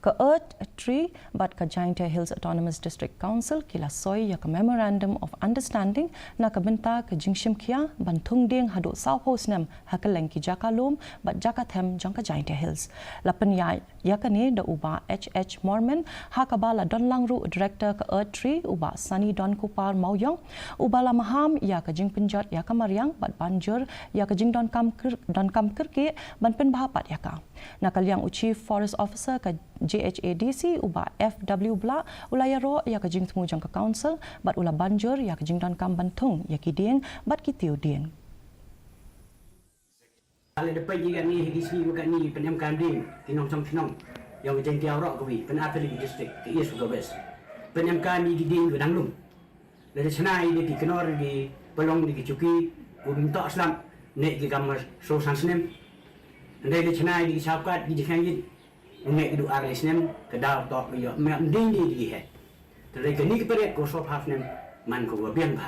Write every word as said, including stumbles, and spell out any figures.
Ka Erdtree bad ka Jaintia Hills Autonomous District Council ki la soi ïa ka Memorandum of Understanding na ka bynta ka jingshimkhia ban thung dieng haduh sawphew snem ha kylleng ki jaka lum bad jaka them jong ka Jaintia Hills. La pynïaid ïa kane da u Bah H H Morman, ha kaba la don lang ruh Director ka Erdtree, u Bah Sunny Donkupar Mawiong, uba la maham ïa ka jingpynjot ïa ka mariang bad ban jur ïa ka jingdonkam kyrkieh ban pynbha pat ïa ka. Na ka liang u Chief Forest Officer ka J H A D C, u Bah F W Blah, u la ïaroh ïa ka jingthmu jong ka Council bad u la ban jur ïa ka jingdonkam ban thung ïa ki dieng bad ki tiew dieng. Ale da peit ïa kane ha ki sngi ba kane pynemkam dieng ki nongshong shnong ïa ka jingtiaw roh ka wi, pynap tylli ki district ka East ka West. Pynemkam ïa ki dieng ka dang lum. Lada chna ïa ki kynor ki pynlong ïa ki chuki u bym toh slap ne ki kam so san snem. Hynrei lada chna ïa ki sawkat ki jingkhang ïit u ne ki du ar lai snem ka daw toh ka ïoh me am ding di ki het. Hynrei kane ki peret ko so half snem man ko ba biang ba.